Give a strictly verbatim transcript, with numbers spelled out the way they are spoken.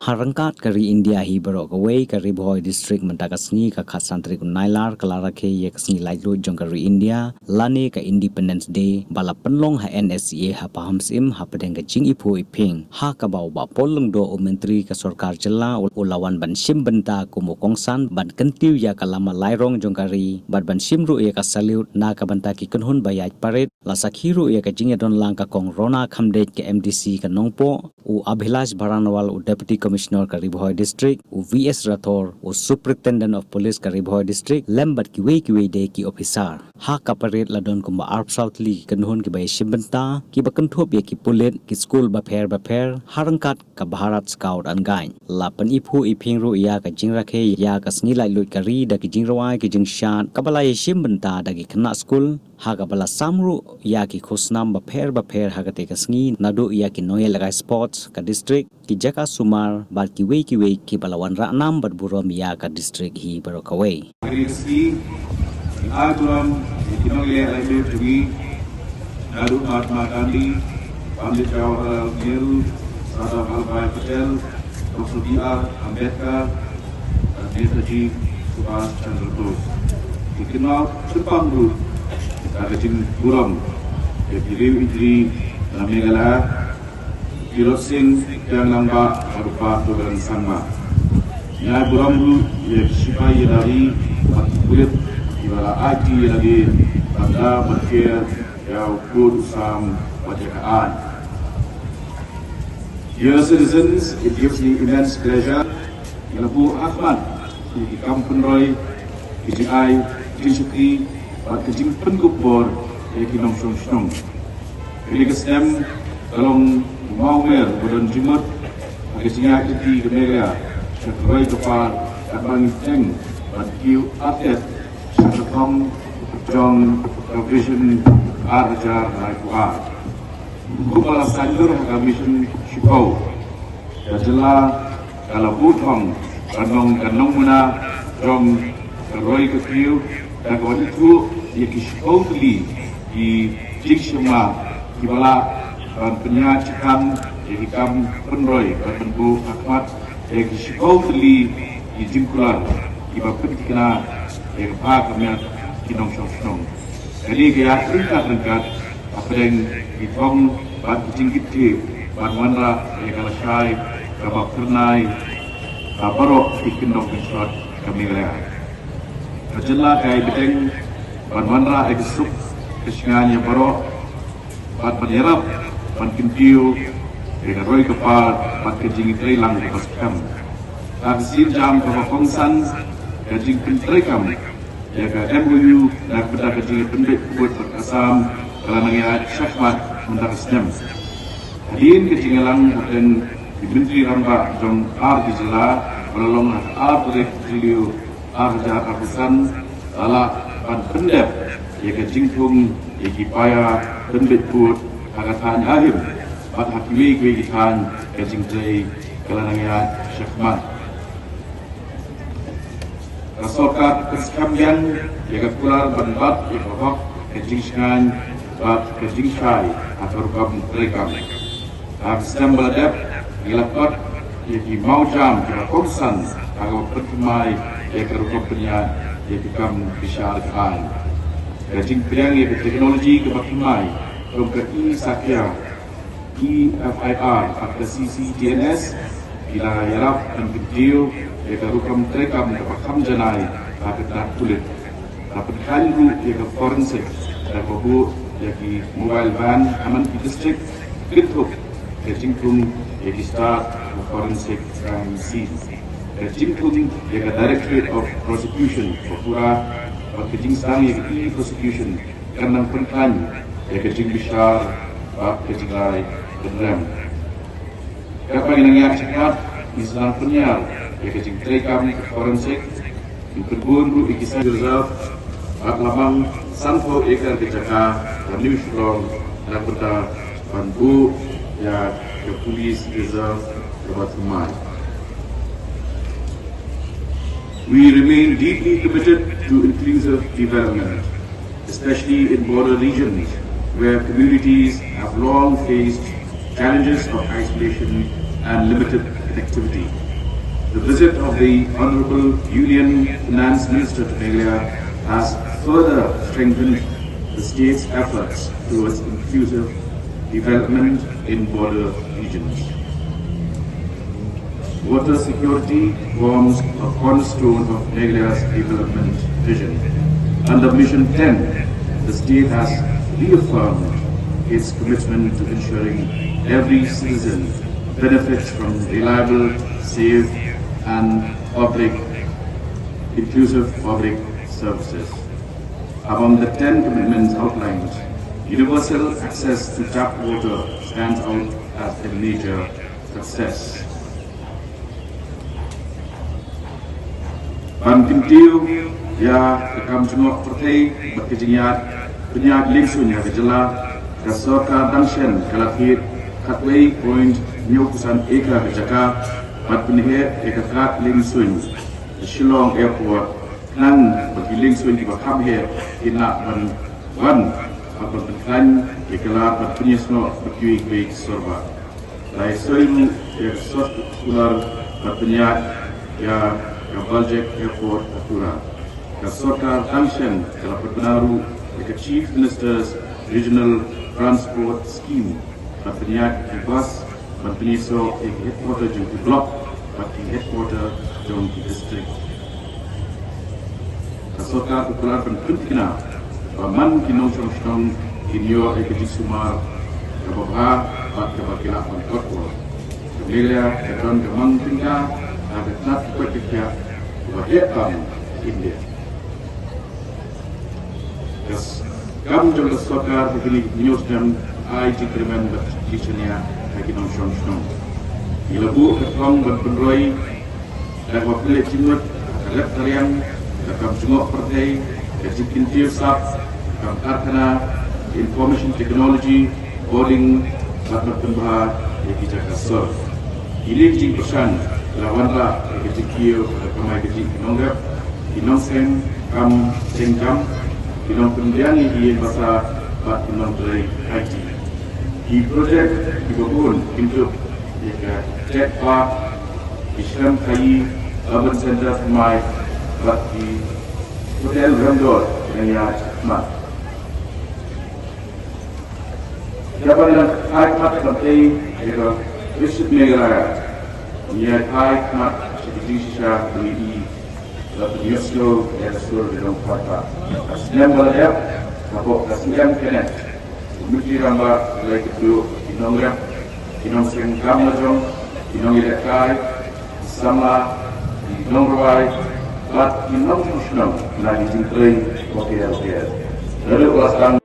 Ha ryngkat ka ri India hi baroh kawei, ka Ri Bhoi District mynta ka sngi ka khatsan tarik u Nailar ka la rakhe ïa ka sngi laitluid jong ka ri India lane ka Independence Day, ba la pynlong ha N S C A ha Pahamsyiem hapdeng ka jingiphuh iphieng, ha kaba u Bah Paul Lyngdoh, u Myntri ka Sorkar Jylla, u la wan ban shim bynta kum u kongsan ban kyntiew ïa ka lama lairong jong ka ri bad ban shim ruh ïa ka salute na ka bynta ki kynhun ba ïaid parade. La sakhi ruh ïa ka jingïadon lang ka Kong Rona Khamdeit, ka M D C ka Nongpoh, u Abhilash Baranwal, u Deputy Commissioner ka Ri Bhoi District, u V S Rathore, u Superintendent of Police ka Ri Bhoi District, lem bad kiwei kiwei de ki officer. Ha ka parade la don kumba arphew saw tylli ki kynhun kiba ïashim bynta, kiba kynthup ïa ki pulit, ki skul bapher bapher, ha ryngkat ka Bharat Scout and Guide. La pyniphuh iphieng ruh ïa ka jingrakhe ïa ka sngi laitluid ka ri da ki jingrwai, ki jingshad, kaba la ïashim bynta da ki khynnah skul, ha kaba la sam ruh ïa ki khusnam bapher bapher ha katei ka sngi, naduh ïa ki nongïalehkai sports ka district, ki jaka sumar bad kiwei kiwei kiba la wanrah nam bad burom ïa ka district hi baroh kawei. Kyrpad ïa ki nongïalehkai jong ngi, naduh Mahatma Gandhi, Pandit Jawaharlal Nehru, Sardar Vallabhbhai Patel, Doctor B R Ambedkar, Netaji Subhash Chandra Bose. Ki kynmaw kyrpang ruh da ka jingburom ïa ki riew ijri na Meghalaya, Tirot Sing Kiang Nangbah bad u Bah Tuliram Sangma. Ngi ai burom ruh ïa ki shipai ïa la ri bad ki pulit kiba la aiti ïa lade ban da ban kiar ïa u kut u sam bad ïa ka aiñ. Dear citizens, it gives me immense pleasure. Ngi la buh hakhmat ïa ki kam pynroi, ki jingai jingshakri bad ki jingpynkup bor ïa ki nongshong shnong. Kane ka snem ka long u mawmer ba don jingmut ha ka jingïaid lynti ka Meghalaya sha ka roi ka par, katba ngi teng ban kiew artet sha ka thong jong ka Vision ar hajar laiphew ar. Kumba la saiñdur ha ka Mission Shiphew, ka jylla ka la buh thong ban long ka nongmuna jong ka roi ka kiew, da kaba ithuh ïa ki shiphew tylli ki jingshemphang kiba lah ban pynïaid shaphrang ïa ki kam pynroi, ban pynbuh hakhmat ïa ki shiphew tylli ki jingkular kiba pynthikna ïa ka bha ka miat ki nongshong shnong. Kane ka ïaid ryngkat ryngkat hapdeng ki thong bad ki jingkitkhlieh ban wanrah ïa ka lashai kaba phyrnai ha baroh ki kyndong kynshot ka Meghalaya. Ka jylla ka ai bteng ban wanrah ïa ka suk ka shngain ïa baroh bad ban ïarap ban kyntiew ïa ka roi ka par bad ka jingtreilang kaba skhem. Ha ka sienjam kaba kongsan, ka jingpyntreikam ïa ka M O U na ka bynta ka jingpynbeit pud bad Assam ka la nang ïaid shakhmat mynta ka snem. Hadien ka jingïalang hapdeng ki myntri rangbah jong ar ki jylla ba la long ha ka ar tarik Jylliew ar hajar arphew san, la lah ban pyndep ïa ka jingthung ïa ki paia pynbeit pud ha ka thaiñ Ahim bad ha kiwei kiwei ki thaiñ ka jingtrei ka la nang ïaid shakhmat. Ka sorkar ka skhem biang ïa ka kular ban bat ïa ka hok ka jingshngaiñ bad ka jingshai ha ka rukom treikam. Ha ka snem ba la dep ngi la kot ïa ki mawjam kiba kongsan ha kaba pynthymmai ïa ka rukom pynïaid ïa ki kam bishar ka aiñ. Ka jingpdiang ïa ka teknoloji kaba thymmai kum ka e-Sakhya, e-F I R bad ka C C T N S ki la ïarap ban kyntiew ïa ka rukom treikam kaba kham janai ha ka tnat pulit. La pynkhlaiñ ruh ïa ka forensic da kaba buh ïa ki mobile van ha man ki district, kynthup ka jingthung ïa ki stad ka forensic crime scene. Ka jingthung ïa ka Directorate of Prosecution ba pura bad ka jingsdang ïa ka e-prosecution kan nang pynkhlaiñ ïa ka jingbishar bad ka jinglai pynrem. Katba ngi nang ïaid shakhmat, ngi sa nang pynïar ïa ka jingtreikam ka forensic, ngi pynbun ruh ïa ki science reserve bad la mang sanphew acre ka jaka ha New Shillong na ka bynta ban buh ïa ka police reserve kaba thymmai. We remain deeply committed to inclusive development, especially in border regions where communities have long faced challenges of isolation and limited activity. The visit of the Honorable Union Finance Minister to Meghalaya has further strengthened the state's efforts towards inclusive development in border regions. Water security forms a cornerstone of Meghalaya's development vision. Under Mission ten, the state has reaffirmed its commitment to ensuring every citizen benefits from reliable, safe, and public, inclusive public services. Among the ten commitments outlined, universal access to tap water stands out as a major success. Ban kyntiew ïa ka kam jngoh pyrthei bad ka jingïaid pynïaid liengsuiñ ha ka jylla, ka sorkar dang shen ka la thied khatwei point hynñiew phew san acre ka jaka ban pynheh ïa ka kad liengsuiñ Shillong Airport, khnang ba ki liengsuiñ kiba kham heh kin lah ban wan bad ban pynkhlaiñ ïa ki lad ban pynïasnoh bad kiwei kiwei ki sor bah. La ïasoi ruh ïa ka sor kular ban pynïaid ïa ka Baljek Airport ha Tura. Ka sorkar dang shen ka la pynbna ruh ïa ka Chief Minister's Regional Transport Scheme ban pynïaid ki bus ban pynïasoh ïa ki headquarter jong ki block bad ki headquarter jong ki district. Ka sorkar ka kular ban pynthikna ba man ki nongshong shnong kin ïoh ïa ka jingsumar kaba bha bad kaba ki lah ban kot. Ka Meghalaya ka don ka mang tyngka ha ka tnat ka koit ka khiah kaba heh tam ha India. Ka s-, kam jong ka sorkar ha kine ki hynñiew snem ai jingkyrmen bad jingshaniah ha ki nongshong shnong. Ngi la buh ka thong ban pynroi da kaba pynleit jingmut ha ka rep ka riang, ka kam jngoh pyrthei, ka jingkyntiew sap, ka kam karkhana, information technology, bording, bad ban pynbha ïa ki jaka sor. Kine ki jingkyrshan ki la wanrah ïa ka jingkiew ka kamai kajih ki nongrep, ki nongseng kam seng jam, ki nongpynbiang ïa ki ïing basa bad ki nongtrei I T. Ki projek kiba bun kin jop ïa ka tech park, ki shlem khaïi, urban center thymmai bad ki hotel remdor nangïaid khmat. Ïa ban ïa phai khmat ban tei ïa ka Visit Meghalaya, ngi ïa phai khmat sha ki jingshisha ba ngi i la pynïasnoh ïa ka sur ka jong ka park. Ka snem ba la dep, hapoh ka C M Cabinet, u Myntri Rangbah u la ïakynduh ki nongrep, ki nongseng kam lajong, ki nongïalehkai, ki samla, ki nongrwai bad ki nongshong shnong na ki jingtrei bapher bapher. Naduh ba la sdang